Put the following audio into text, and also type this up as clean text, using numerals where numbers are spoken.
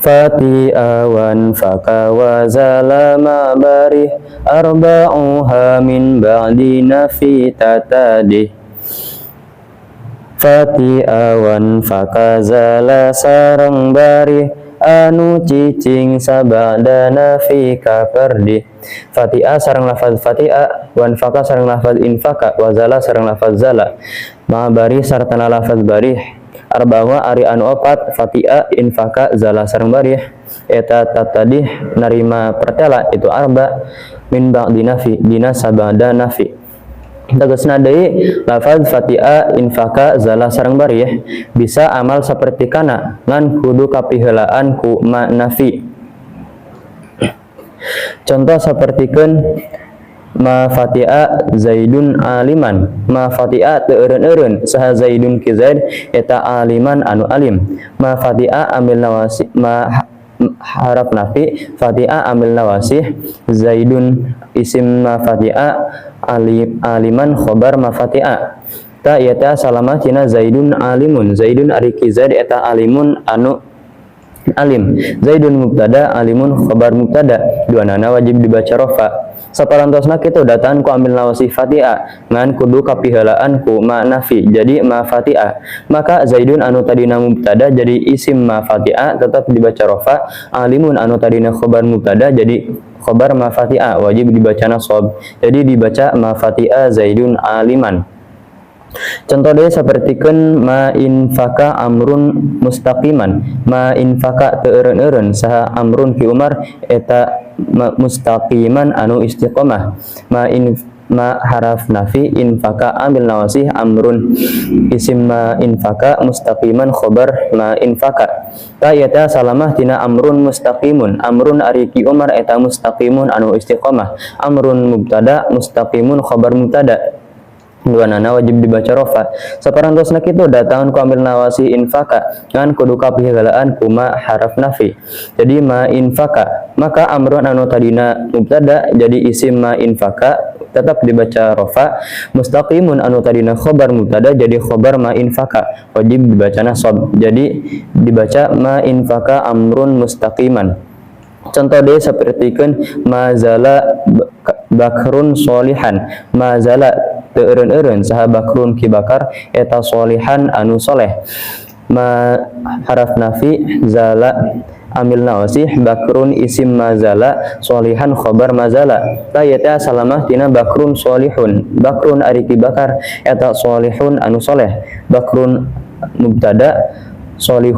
Fati'a wan faka wa zala ma barih arba'uha min ba'di nafi tatadih. Fati'a wan faka zala sareng barih anu cicing sabada nafi kaperdih. Fati'a sareng lafaz fati'a, wan faka sareng lafaz infaka, wa zala sareng lafaz zala, ma barih sartana lafaz barih, arba'uha ari anu opat fati'a, infaka, zala sareng barih eta tatadih narima pertela itu arba min ba'di nafi dina sabada nafi. Tegasna deui, lafaz fati'a, infaka, zala sareng barih bisa amal seperti kana, ngan kudu kapiheulaan ku ma nafi. Contoh sapertikeun ma fati'a Zaidun aliman, ma fati'a teu eureun-eureun saha Zaidun ki Zaid eta aliman anu alim. Ma fati'a amil nawasi ma haraf nafi fati'a amil nawasih Zaidun isim ma fati'a, alim, aliman khobar ma fati'a. Ta ieu teh salamah tina Zaidun alimun, Zaidun ari ki Zaid eta alimun anu alim. Zaidun mubtada, alimun khobar mubtada, duanana wajib dibaca rofa. Saparantosna kitu datahan ku amil nawasih fati'a, ngan kudu kapiheulaan ku ma nafi jadi ma fati'a. Maka Zaidun anu tadina mubtada jadi isim ma fati'a, tetap dibaca rofa. Alimun anu tadina khobar mubtada jadi khobar ma fati'a, wajib dibaca nasab, jadi dibaca ma fati'a Zaidun aliman. Contoh deui sapertikeun ma infaka amrun mustaqiman, ma infaka teu eureun-eureun saha amrun ki Umar eta mustaqiman anu istiqomah. Ma in ma haraf nafi infaka amil nawasih amrun isim ma infaka, mustaqiman khobar ma infaka. Ta ieu teh salamah tina amrun mustaqimun, amrun ari ki Umar eta mustaqimun anu istiqomah. Amrun mubtada, mustaqimun khobar mubtada, duanana wajib dibaca rofa. Saparantosna kitu datangan ku amil nawasi infaka, ngan kudu kapiheulaan ku ma haraf nafi jadi ma infaka. Maka amrun anu tadina mubtada jadi isim ma infaka, tetap dibaca rofa. Mustaqimun anu tadina khobar mubtada jadi khobar ma infaka, wajib dibaca nasab, jadi dibaca ma infaka amrun mustaqiman. Contoh deui sapertikeun ma zala bakrun solihan, ma zala teu eureun-eureun saha bakrun ki bakar eta solihan anu soleh. Ma haraf nafi zala amil nawasih bakrun isim mazala, solihan khobar mazala. Ta ieu teh salamah tina bakrun solihun, bakrun ari ki bakar eta solihun anu soleh. Bakrun mubtada, solihun